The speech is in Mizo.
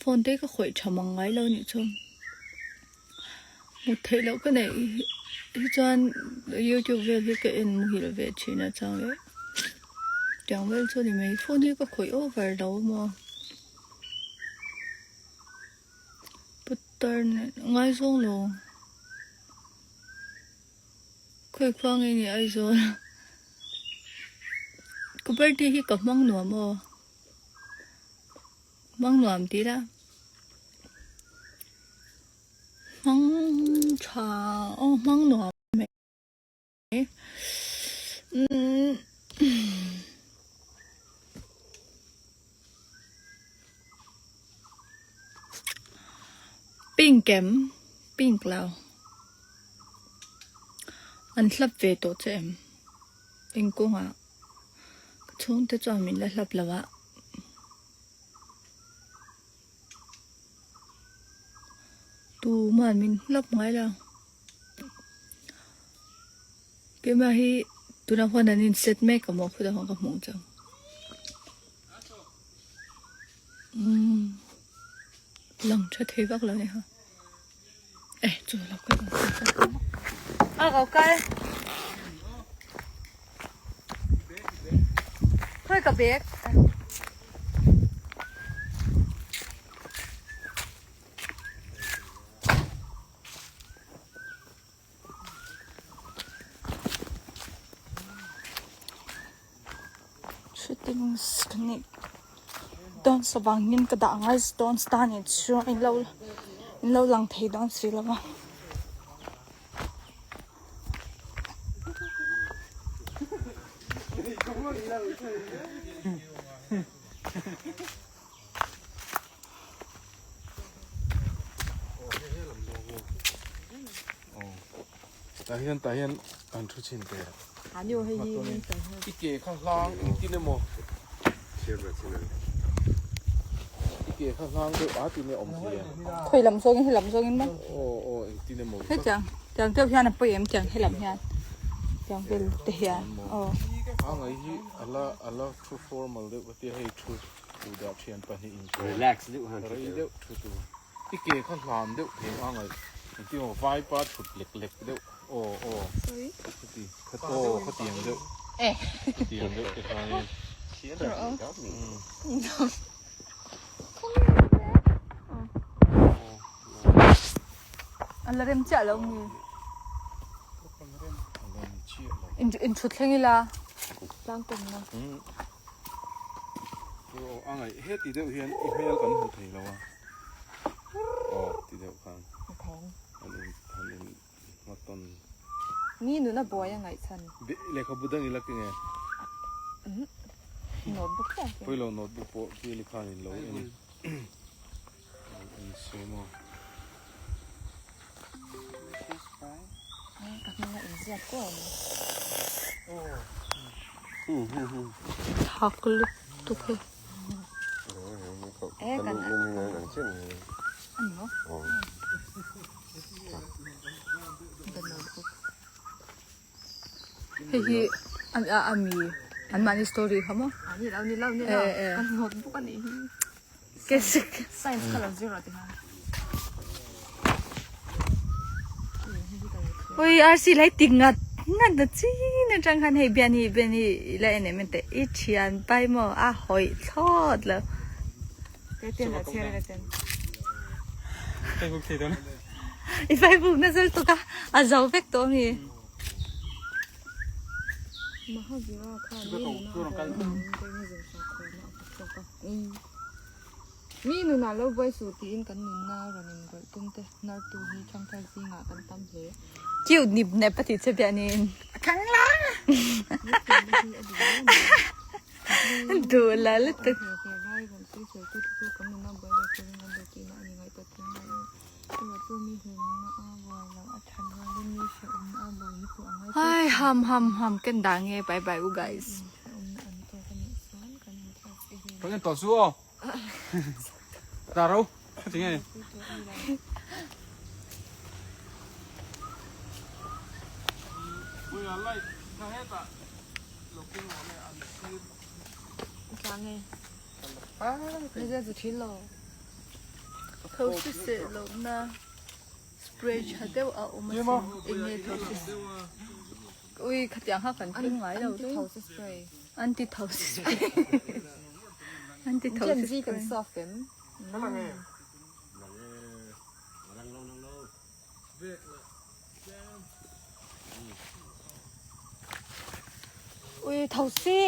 Phone te ka khawih tha mang ngai lo nih chu. Hmuh theih loh ka neih hi chuan youtube vel hi ka en muhil ve thin a chang leh tiang vel chu ni mai phone hi ka khawih over lo maw putar nen ngaizawng lo khawi khua nge ni Aizawl ka birthday hi ka hmang nuam aw. Hmang nuam ti ila hmang tha aw hmang nuam mai umm pink em pink lo an hlap ve tawh che em engkawngah ka chhungte chuan min la hlap lo a. Tuman min hlap ngai lo. Keimah hi tunah huan an in set mek a maw khutah khan ka hmuh ang chang. Umm lang tha thei vak lo nia. Eh chu lo kal ang. A ko kal. Khoi ka bag. Things ka nih dawn savangin ka dah ngai dawn star nen chuan in lo in lo lang thei dawn si lo va. Tah hian tah hian an thu chhin teh i ke kha hlang engtin emaw i ke kha hlang deuh a tine awm thei a khawi lam zawngin he lam zawngin maw aw aw engtin emaw hetiang tiang deuh hian a pawi em tiang he lam hian tiang vel te hian aw a ngai hi ala ala thu formal deuh ka tia hei thu thu dah thian pahnih in relax deuh han rei deuh thu tur I ke kha hlan deuh thei ang a engtin emaw vaipa thut lek lek deuh aw aw khati aw khatiang deuh khatiang deuh te khanin A la rem chiah lo mi in thut thleng ila tlang kawmna. Aw a ngaih heti deuh hian i hmel kan hmu thei lo a aw ti deuh khan han in han in hma tawn Mi nuna buai a ngaih chhan. Lehkhabu dang ila ke nge? Notebook chiah ke. Pawilo notebook pawh biali khan in lo en lo en se maw. Ka hming a inziak kuau mai. Thak lutuk he. Eh kan Ani maw? Hei hi a mi an mahni story kha maw? Ni lo ni lo ni lo kan notebook a nih hi. Science kha lo zir rawh ti khan. Ui RC lai ti ngat ngat na chi na tang khan hei bian hi bian hi la en em te i thian pai maw a hawi thlawt lo. Te ten la chhiar la ten. Facebook thei dawn. I Facebook na zel tuk a a zo vek tawh mi. Mahavira khan mi nuna a buai avangin Jainism sakhuana a chhuak a. Mi nunah lo buai suh tiin kan nunna rawn inrawlh tum te hnartu hi thangthar zingah kan tam hle. Cute nip nep a ti che piah niin. Duh la lutuk. Hai ham ham ham ken dah nge bye bye u guys. Kan en tawh chu aw. Ta ro. Ka ti nge. Ui a light kha hetah lo keng rawh le an sir. Tlang e. Ni zia zu thin lo. Thosi seh lohna spray tha deuh a awm asin eng nge thosi ui khatiang kha kan thleng ngai lo Anti thosi spray anti thosi spray anti thosi spray kan soft em ui thosi